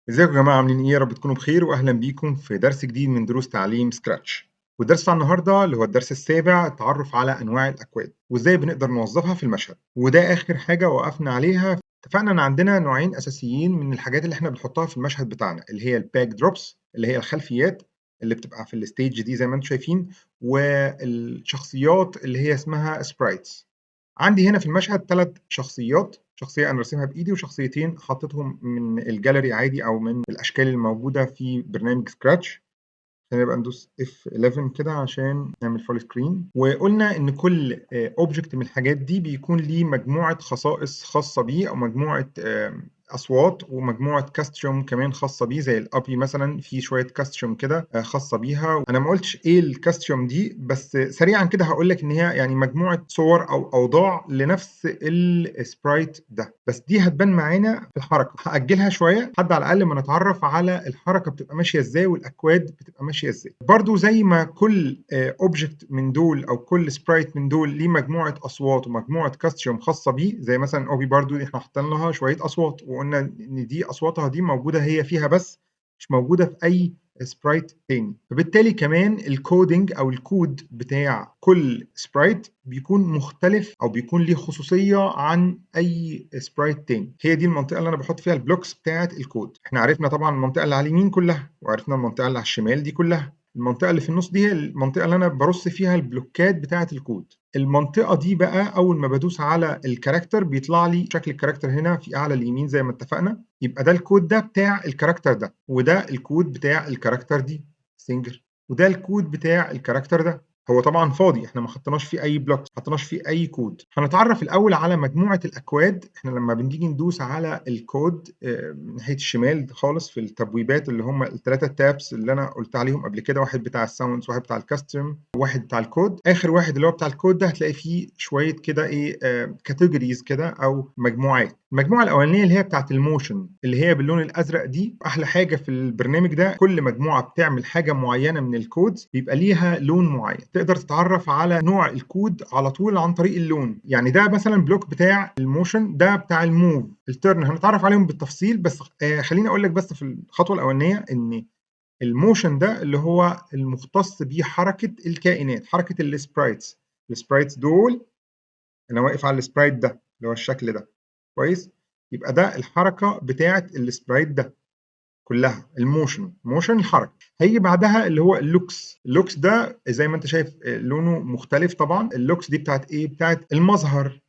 ازيكم يا جماعة، عاملين ايه؟ يا رب تكونوا بخير، واهلا بيكم في درس جديد من دروس تعليم Scratch. والدرس بتاع النهارده اللي هو الدرس السابع، التعرف على انواع الاكواد وازاي بنقدر نوظفها في المشهد. وده اخر حاجة وقفنا عليها. اتفقنا ان عندنا نوعين اساسيين من الحاجات اللي احنا بنحطها في المشهد بتاعنا، اللي هي ال backdrops اللي هي الخلفيات اللي بتبقى في ال stage دي زي ما انتم شايفين، والشخصيات اللي هي اسمها sprites. عندي هنا في المشهد 3 شخصيات، شخصية أنا راسمها بإيدي وشخصيتين حطيتهم من الجاليري عادي أو من الأشكال الموجودة في برنامج Scratch. هنبقى ندوس F11 كده عشان نعمل full screen. وقلنا إن كل object من الحاجات دي بيكون ليه مجموعة خصائص خاصة بيه أو مجموعة أصوات ومجموعة costume كمان خاصة بيه، زي ال Obby مثلا في شوية costume كده خاصة بيها. أنا ما قلتش إيه ال costume دي، بس سريعا كده هقول لك إن هي يعني مجموعة صور أو أوضاع لنفس ال sprite ده، بس دي هتبان معانا في الحركة. هأجلها شوية لحد على الأقل ما نتعرف على الحركة بتبقى ماشية إزاي والأكواد بتبقى ماشية إزاي. برضو زي ما كل object من دول أو كل sprite من دول ليه مجموعة أصوات ومجموعة costume خاصة بيه، زي مثلا Obby برضو دي احنا حاطين لها شوية أصوات وقلنا ان دي اصواتها دي موجودة هي فيها بس، مش موجودة في اي sprite تاني. فبالتالي كمان ال coding او الكود بتاع كل sprite بيكون مختلف او بيكون ليه خصوصية عن اي sprite تاني. هي دي المنطقة اللي انا بحط فيها ال blocks بتاعه الكود. احنا عرفنا طبعا المنطقة اللي على اليمين كلها، وعرفنا المنطقة اللي على الشمال دي كلها. المنطقة اللي في النص دي هي المنطقة اللي انا برص فيها البلوكات بتاعه الكود. المنطقة دي بقى اول ما بدوس على ال character بيطلع لي شكل ال character هنا في اعلى اليمين زي ما اتفقنا. يبقى ده الكود ده بتاع ال character ده، وده الكود بتاع ال character دي singer، وده الكود بتاع ال character ده. هو طبعا فاضي، احنا ما حطيناش فيه اي block، ما حطيناش فيه اي كود. هنتعرف الاول على مجموعة الاكواد. احنا لما بنيجي ندوس على الكود من ناحية الشمال خالص في التبويبات اللي هم الثلاثة tabs اللي انا قلت عليهم قبل كده، واحد بتاع ال sounds، واحد بتاع ال costume، واحد بتاع الكود. اخر واحد اللي هو بتاع الكود ده هتلاقي فيه شوية كده ايه categories كده او مجموعات. المجموعة الاولانية اللي هي بتاعه ال motion اللي هي باللون الازرق دي. احلى حاجة في البرنامج ده كل مجموعة بتعمل حاجة معينة من ال codes بيبقى ليها لون معين، تقدر تتعرف على نوع الكود على طول عن طريق اللون. يعني ده مثلا block بتاع ال motion، ده بتاع ال move، ال turn، هنتعرف عليهم بالتفصيل. بس خليني اقول لك بس في الخطوة الاولانية ان ال motion ده اللي هو المختص بحركة الكائنات، حركة ال sprites. ال sprites دول، انا واقف على ال sprite ده اللي هو الشكل ده، كويس؟ يبقى ده الحركة بتاعه ال sprite ده كلها، ال motion، motion الحركه. هيجي بعدها اللي هو ال looks. ال looks ده زي ما انت شايف لونه مختلف طبعا. ال looks دي بتاعت ايه؟ بتاعت المظهر،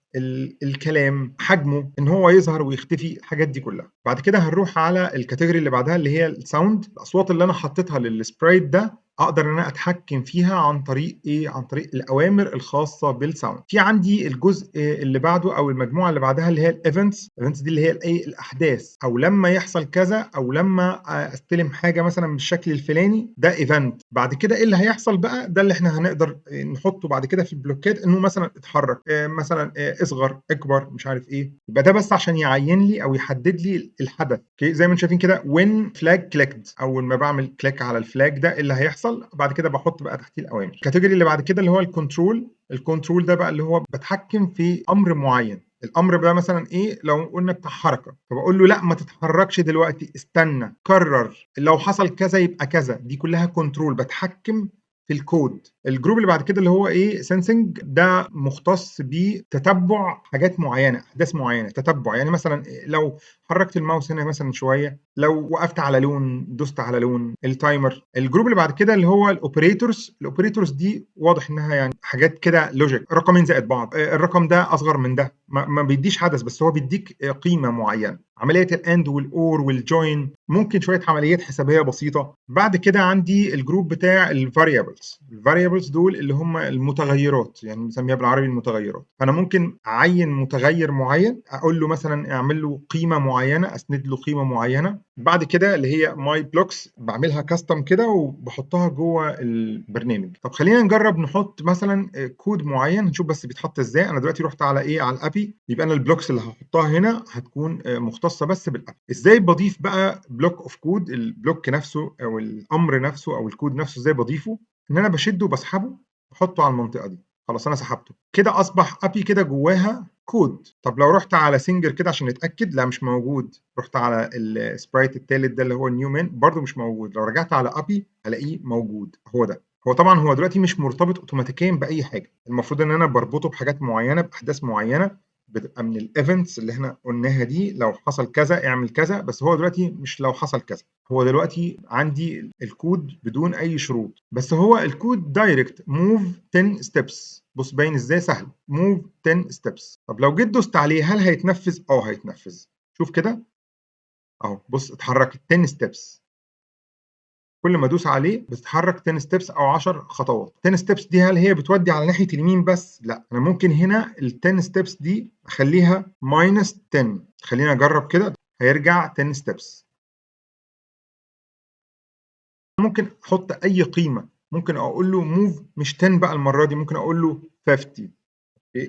الكلام، حجمه، ان هو يظهر ويختفي، الحاجات دي كلها. بعد كده هنروح على ال category اللي بعدها اللي هي ال sound، الاصوات اللي انا حطيتها لل sprite ده اقدر ان انا اتحكم فيها عن طريق ايه؟ عن طريق الاوامر الخاصة بال sound. في عندي الجزء اللي بعده او المجموعة اللي بعدها اللي هي ال events. ال events دي اللي هي الايه؟ الاحداث، او لما يحصل كذا، او لما استلم حاجة مثلا بالشكل الفلاني، ده event. بعد كده ايه اللي هيحصل بقى؟ ده اللي احنا هنقدر نحطه بعد كده في البلوكات، انه مثلا اتحرك، مثلا اصغر، اكبر، مش عارف ايه. يبقى ده بس عشان يعين لي او يحدد لي الحدث. okay، زي ما انتم شايفين كده when flag clicked، اول ما بعمل click على ال flag ده إيه اللي هيحصل؟ بعد كده بحط بقى تحتيه الاوامر. ال category اللي بعد كده اللي هو ال control. ال control ده بقى اللي هو بتحكم في امر معين. الامر ده مثلا ايه؟ لو قلنا بتاع حركه، فبقول له لا ما تتحركش دلوقتي، استنى، كرر، لو حصل كذا يبقى كذا. دي كلها control، بتحكم في الكود. ال group اللي بعد كده اللي هو ايه؟ sensing. ده مختص بتتبع حاجات معينه، احداث معينه، تتبع. يعني مثلا لو حركت الماوس هنا مثلا شويه، لو وقفت على لون، دوست على لون، ال timer. ال group اللي بعد كده اللي هو ال operators. ال operators دي واضح انها يعني حاجات كده logic، رقمين زائد بعض، الرقم ده اصغر من ده، ما بيديش حدث بس هو بيديك قيمة معينه. عملية ال and وال or وال join، ممكن شوية عمليات حسابيه بسيطه. بعد كده عندي ال group بتاع ال variables. ال variables دول اللي هم المتغيرات، يعني بنسميها بالعربي المتغيرات. فانا ممكن اعين متغير معين، اقول له مثلا اعمل له قيمة معينه، اسند له قيمة معينه. بعد كده اللي هي my blocks، بعملها custom كده وبحطها جوه البرنامج. طب خلينا نجرب نحط مثلا كود معين، نشوف بس بيتحط ازاي. انا دلوقتي رحت على ايه؟ على ال Obby. يبقى انا ال blocks اللي هحطها هنا هتكون مختصة بس بال Obby. ازاي بضيف بقى block of code؟ ال block نفسه او الامر نفسه او الكود نفسه ازاي بضيفه؟ ان انا بشده وبسحبه بحطه على المنطقة دي. خلاص، انا سحبته كده، اصبح Obby كده جواها. كود. طب لو رحت على singer كده عشان نتاكد، لا مش موجود. رحت على ال sprite الثالث ده اللي هو ال new man، برده مش موجود. لو رجعت على ابي هلاقيه موجود، هو ده. هو طبعا هو دلوقتي مش مرتبط اوتوماتيكيا باي حاجه، المفروض ان انا بربطه بحاجات معينه، باحداث معينة بتبقى من ال events اللي احنا قلناها دي، لو حصل كذا اعمل كذا. بس هو دلوقتي مش لو حصل كذا، هو دلوقتي عندي الكود بدون اي شروط، بس هو الكود direct move 10 steps. بص باين ازاي سهل، move 10 steps. طب لو جيت دوست عليه هل هيتنفذ؟ اه هيتنفذ. شوف كده اهو، بص اتحرك 10 steps. كل ما ادوس عليه بتتحرك 10 steps او 10 خطوات. 10 steps دي هل هي بتودي على ناحية اليمين بس؟ لا، انا ممكن هنا ال 10 steps دي اخليها minus 10. خلينا اجرب كده، هيرجع 10 steps. ممكن احط اي قيمه، ممكن اقول له move مش 10 بقى المرة دي، ممكن اقول له 50،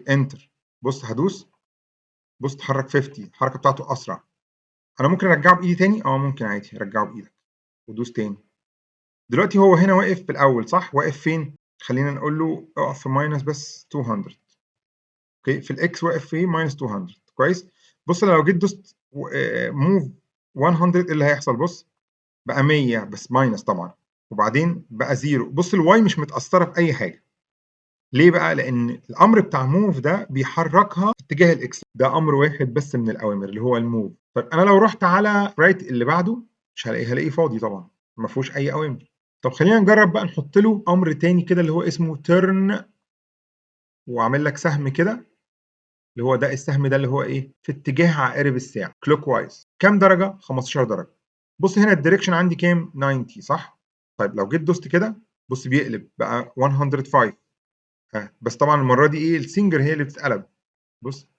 enter. بص هدوس، بص اتحرك 50، الحركة بتاعته اسرع. انا ممكن ارجعه بايدي تاني؟ اه ممكن عادي، ارجعه بايدك ودوس تاني. دلوقتي هو هنا واقف في الاول صح؟ واقف فين؟ خلينا نقول له اقف في minus بس 200. okay، في ال X واقف في minus 200. كويس. بص لو جيت دوست move 100 ايه اللي هيحصل؟ بص بقى 100 بس minus طبعا، وبعدين بقى zero. بص ال Y مش متاثرة باي حاجه. ليه بقى؟ لان الامر بتاع move ده بيحركها في اتجاه ال X. ده امر واحد بس من الاوامر اللي هو ال move. طيب انا لو رحت على sprite اللي بعده مش هلاقيه، هلاقيه فاضي طبعا، ما فيهوش اي اوامر. طب خلينا نجرب بقى نحط له امر تاني كده اللي هو اسمه turn، واعمل لك سهم كده اللي هو ده، السهم ده اللي هو ايه؟ في اتجاه عقارب الساعة clockwise. كام درجه؟ 15 درجه. بص هنا ال direction عندي كام؟ 90 صح؟ طيب لو جيت دوست كده بص بيقلب بقى 105. بس طبعا المرة دي ايه؟ ال singer هي اللي بتتقلب. بص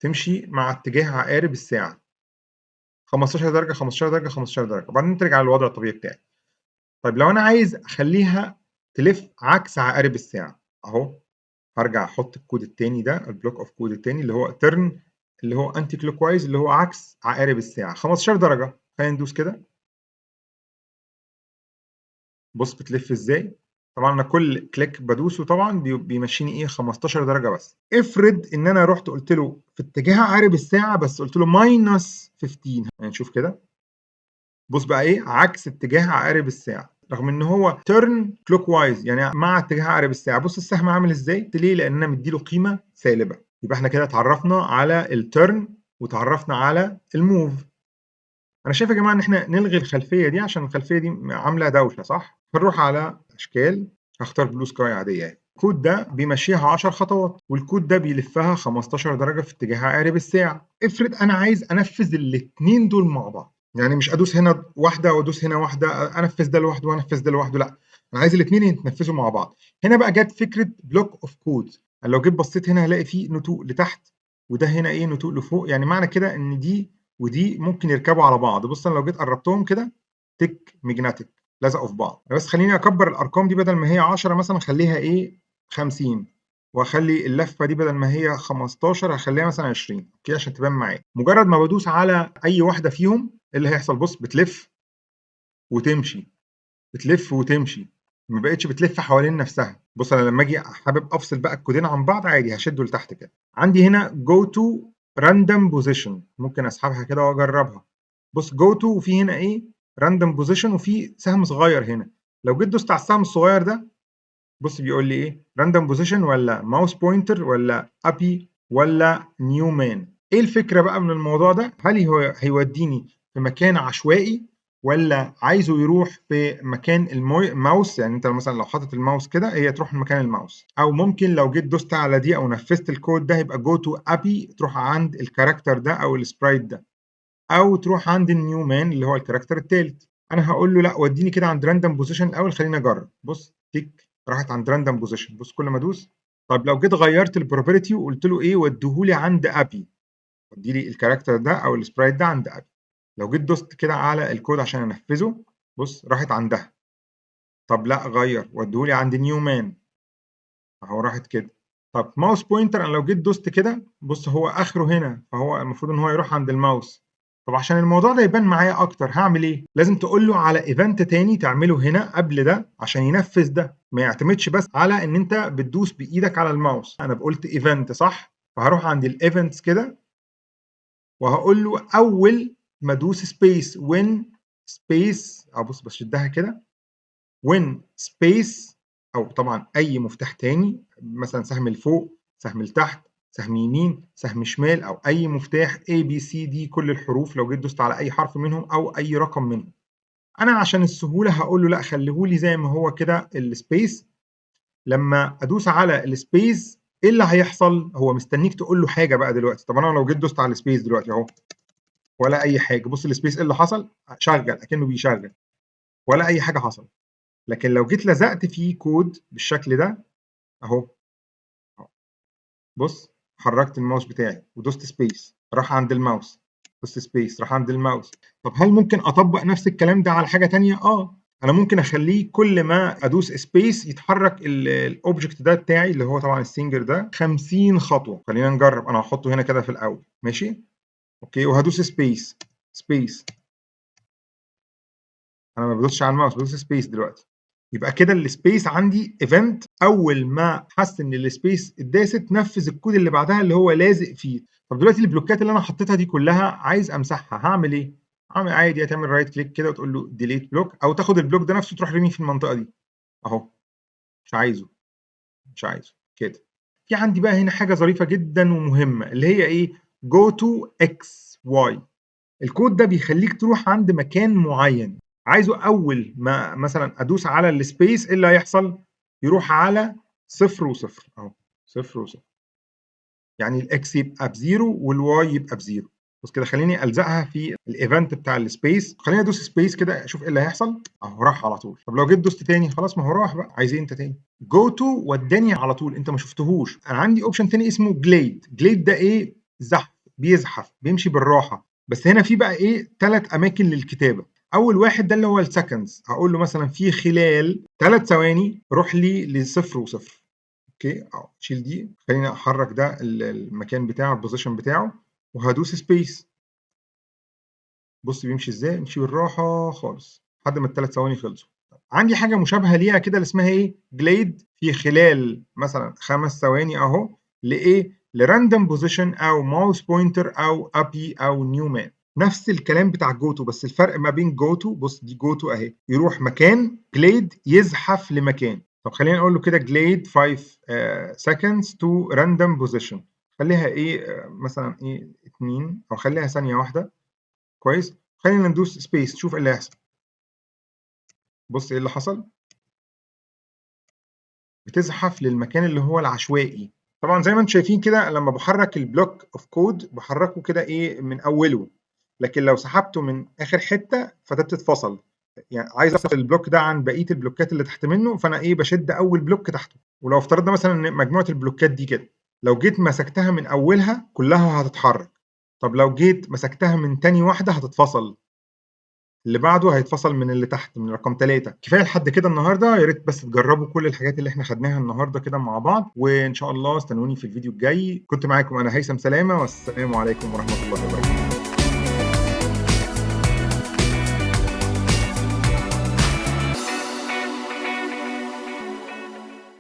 تمشي مع اتجاه عقارب الساعة 15 درجه، 15 درجه، 15 درجه، وبعدين ترجع للوضع الطبيعي بتاعي. طيب لو انا عايز اخليها تلف عكس عقارب الساعة اهو، هرجع احط الكود الثاني ده، ال block of code الثاني اللي هو turn اللي هو anti clockwise اللي هو عكس عقارب الساعة 15 درجه. خلينا ندوس كده، بص بتلف ازاي. طبعا انا كل click بدوسه طبعا بيمشيني ايه؟ 15 درجه بس. افرض ان انا رحت قلت له في اتجاه عقارب الساعة بس قلت له minus 15، يعني نشوف كده، بص بقى ايه؟ عكس اتجاه عقارب الساعة، رغم ان هو turn clockwise يعني مع اتجاه عقارب الساعة. بص السهم عامل ازاي؟ ليه؟ لان انا مديله قيمة سالبه. يبقى احنا كده اتعرفنا على ال turn وتعرفنا على ال move. انا شايف يا جماعة ان احنا نلغي الخلفية دي عشان الخلفية دي عامله دوشه صح؟ هنروح على اشكال، هختار blue sky عادية يعني. الكود ده بيمشيها 10 خطوات، والكود ده بيلفها 15 درجه في اتجاه عقارب الساعة. افرض انا عايز انفذ الاثنين دول مع بعض، يعني مش ادوس هنا واحدة وادوس هنا واحده، انفذ ده لوحده وانفذ ده لوحده، لا انا عايز الاثنين يتنفذوا مع بعض. هنا بقى جت فكرة block of code. لو جيت بصيت هنا هلاقي فيه نتوء لتحت وده هنا ايه؟ نتوء لفوق، يعني معنى كده ان دي ودي ممكن يركبوا على بعض. بص انا لو جيت قربتهم كده تك magnetic لزقوا في بعض. بس خليني اكبر الارقام دي، بدل ما هي 10 مثلا خليها ايه؟ 50، واخلي اللفة دي بدل ما هي 15 هخليها مثلا 20، okay عشان تبان معايا. مجرد ما بدوس على اي واحدة فيهم ايه اللي هيحصل؟ بص بتلف وتمشي، بتلف وتمشي، ما بقتش بتلف حوالين نفسها. بص انا لما اجي حابب افصل بقى الكودين عن بعض عادي هشده لتحت كده. عندي هنا go to random position، ممكن اسحبها كده واجربها. بص go to وفي هنا ايه؟ random position، وفي سهم صغير هنا. لو جيت دوست على السهم الصغير ده بص بيقول لي ايه؟ random position ولا mouse pointer ولا ابي ولا new man. ايه الفكرة بقى من الموضوع ده؟ هل هو هيوديني في مكان عشوائي ولا عايزه يروح في مكان الماوس؟ يعني انت مثلا لو حاطط الماوس كده هي تروح مكان الماوس، او ممكن لو جيت دوست على دي او نفذت الكود ده يبقى go to ابي تروح عند ال character ده او ال sprite ده، او تروح عند ال new man اللي هو ال character الثالث. انا هقول له لا وديني كده عند random position الاول، خليني اجرب. بص تك راحت عند random position. بص كل ما ادوس. طب لو جيت غيرت ال property وقلت له ايه؟ وديهولي عند ابي، ودي لي ال character ده او ال sprite ده عند ابي. لو جيت دوست كده على الكود عشان انفذه بص راحت عندها. طب لا غير وديهولي عند new man، اهو راحت كده. طب mouse pointer انا لو جيت دوست كده بص هو اخره هنا، فهو المفروض ان هو يروح عند الماوس. طب عشان الموضوع ده يبان معايا اكتر هعمل ايه؟ لازم تقول له على event تاني تعمله هنا قبل ده عشان ينفذ ده، ما يعتمدش بس على ان انت بتدوس بايدك على الماوس. انا قلت event صح؟ فهروح عند ال events كده وهقول له اول ما ادوس space، when space، ابص بشدها كده، when space، او طبعا اي مفتاح تاني، مثلا سهم لفوق، سهم لتحت، سهم يمين، سهم شمال، او اي مفتاح A B C D، كل الحروف، لو جيت دوست على اي حرف منهم او اي رقم منهم. انا عشان السهولة هقول له لا، خليهولي زي ما هو كده ال space. لما ادوس على ال space ايه اللي هيحصل؟ هو مستنيك تقول له حاجة بقى دلوقتي. طب انا لو جيت دوست على ال space دلوقتي اهو، ولا اي حاجه. بص ال space ايه اللي حصل؟ شغل اكنه بيشغل، ولا اي حاجة حصل. لكن لو جيت لزقت فيه كود بالشكل ده اهو، بص حركت الماوس بتاعي ودوست space، راح عند الماوس، دوست space، راح عند الماوس. طب هل ممكن اطبق نفس الكلام ده على حاجة تانية؟ اه، انا ممكن اخليه كل ما ادوس space يتحرك ال object ده بتاعي، اللي هو طبعا ال singer ده، 50 خطوه. خلينا نجرب. انا هحطه هنا كده في الاول، ماشي، okay، وهدوس space، space. انا ما بدوسش على الماوس، بدوس space دلوقتي. يبقى كده ال space عندي event، اول ما حس ان ال space اتداست نفذ الكود اللي بعدها اللي هو لازق فيه. طب دلوقتي البلوكات اللي انا حطيتها دي كلها عايز امسحها، هعمل ايه؟ اعمل عادي، هتعمل right click كده وتقول له delete block، او تاخد ال block ده نفسه تروح رمية في المنطقة دي اهو، مش عايزه، مش عايزه كده. في عندي بقى هنا حاجة ظريفة جدا ومهمة اللي هي ايه؟ go to x y. الكود ده بيخليك تروح عند مكان معين عايزه. اول ما مثلا ادوس على ال space ايه اللي هيحصل؟ يروح على 0 و0 اهو، 0 و0، يعني ال X يبقى ب zero وال Y يبقى ب zero. بس كده خليني الزقها في ال event بتاع ال space. خليني ادوس space كده اشوف ايه اللي هيحصل. اهو راح على طول. طب لو جيت دوست تاني؟ خلاص، ما هو راح بقى، عايز ايه انت تاني؟ go to وداني على طول، انت ما شفتهوش. انا عندي option تاني اسمه glide. glide ده ايه؟ زحف، بيزحف، بيمشي بالراحه. بس هنا في بقى ايه؟ 3 اماكن للكتابه. اول واحد ده اللي هو ال seconds، هقول له مثلا في خلال 3 ثواني روح لي لصفر وصفر. okay، اهو شيل دي، خليني احرك ده المكان بتاعه، ال position بتاعه، وهدوس space. بص بيمشي ازاي، يمشي بالراحة خالص لحد ما ال3 ثواني خلصوا. عندي حاجة مشابهة ليها كده اللي اسمها ايه؟ glide في خلال مثلا 5 ثواني اهو لايه؟ ل random position او mouse pointer او API او Newman. نفس الكلام بتاع go to، بس الفرق ما بين go to، بص دي go to اهي، يروح مكان، glide يزحف لمكان. طب خلينا نقول له كده glide 5 seconds to random position، خليها ايه مثلا؟ ايه 2، او خليها ثانية واحده. كويس، خلينا ندوس space شوف ايه اللي هيحصل. بص ايه اللي حصل، بتزحف للمكان اللي هو العشوائي. طبعا زي ما انتم شايفين كده لما بحرك ال block of code بحركة كده ايه؟ من اوله، لكن لو سحبته من اخر حتة فده بتتفصل. يعني عايز افصل ال block ده عن بقية البلوكات اللي تحت منه، فانا ايه؟ بشد اول block تحته. ولو افترضنا مثلا ان مجموعة البلوكات دي كده، لو جيت مسكتها من اولها كلها هتتحرك. طب لو جيت مسكتها من تاني واحدة هتتفصل، اللي بعده هيتفصل من اللي تحت من رقم 3. كفاية لحد كده النهارده. يا ريت بس تجربوا كل الحاجات اللي احنا خدناها النهارده كده مع بعض، وان شاء الله استنوني في الفيديو الجاي. كنت معاكم انا هيثم سلامه، والسلام عليكم ورحمة الله وبركاته.